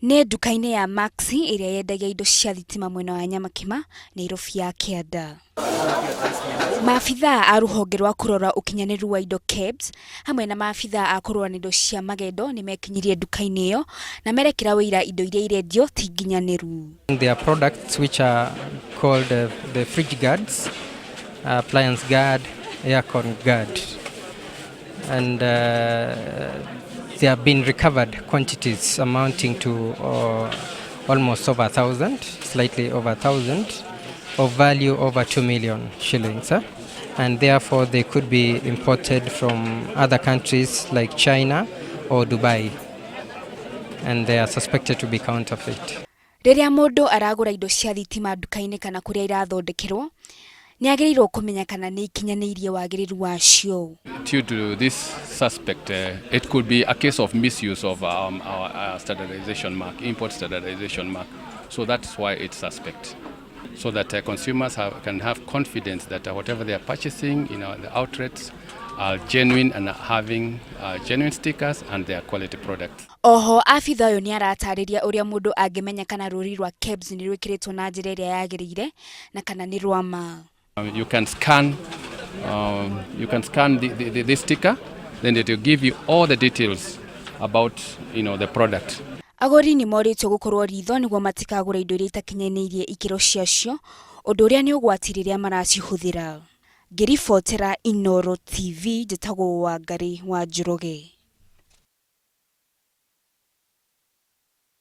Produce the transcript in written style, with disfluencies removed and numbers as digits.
Nĩ nduka-inĩ ya Maxi ĩrĩa yendagia indo cia thitima mwena wa Nyamakima, Nairobi ya Kĩanda. Maabithaa a rũhonge rwa kũrora ũkinyanĩru wa indo KEBS hamwe na maabithaa a kũrũa na indo cia magendo nĩmekinyirie nduka-inĩ ĩyo na merekera ũira indo iria irendio ti nginyanĩru. There are products which are called the fridge guards, appliance guard, aircon guard. And there have been recovered quantities amounting to almost over 1,000, slightly over 1,000, of value over 2 million shillings. Eh? And therefore they could be imported from other countries like China or Dubai. And they are suspected to be counterfeit. Rĩrĩa mũndũ aragũra indo cia thitima nduka-inĩ kana kũrĩa irathondekerwo, nĩ agĩrĩirwo kũmenya kana nĩ ikinyanĩirie wagĩrĩru wacio. Due to this suspect, it could be a case of misuse of our standardization mark, import standardization mark. So that's why it's suspect. So that consumers can have confidence that whatever they are purchasing in the outlets are genuine and are having genuine stickers and they are quality products. Oho abitha ũyũ nĩ aratarĩria ũrĩa mũndũ angĩmenya kana rũri rwa KEBS nĩ rwĩkĩrĩtwo na njĩra ĩrĩa yagĩrĩire na kana nĩ rwa ma. You can scan the sticker, then it will give you all the details about the product. Agũri nĩ morĩtio gũkorwo ritho nĩguo matikagũre indo iria itakinyanĩirie ikĩro ciacio, ũndũ ũrĩa nĩ ũgwati rĩrĩa maracihũthĩra. Ngĩribotera Inooro TV, njĩtagwo Wangarĩ wa Njoroge.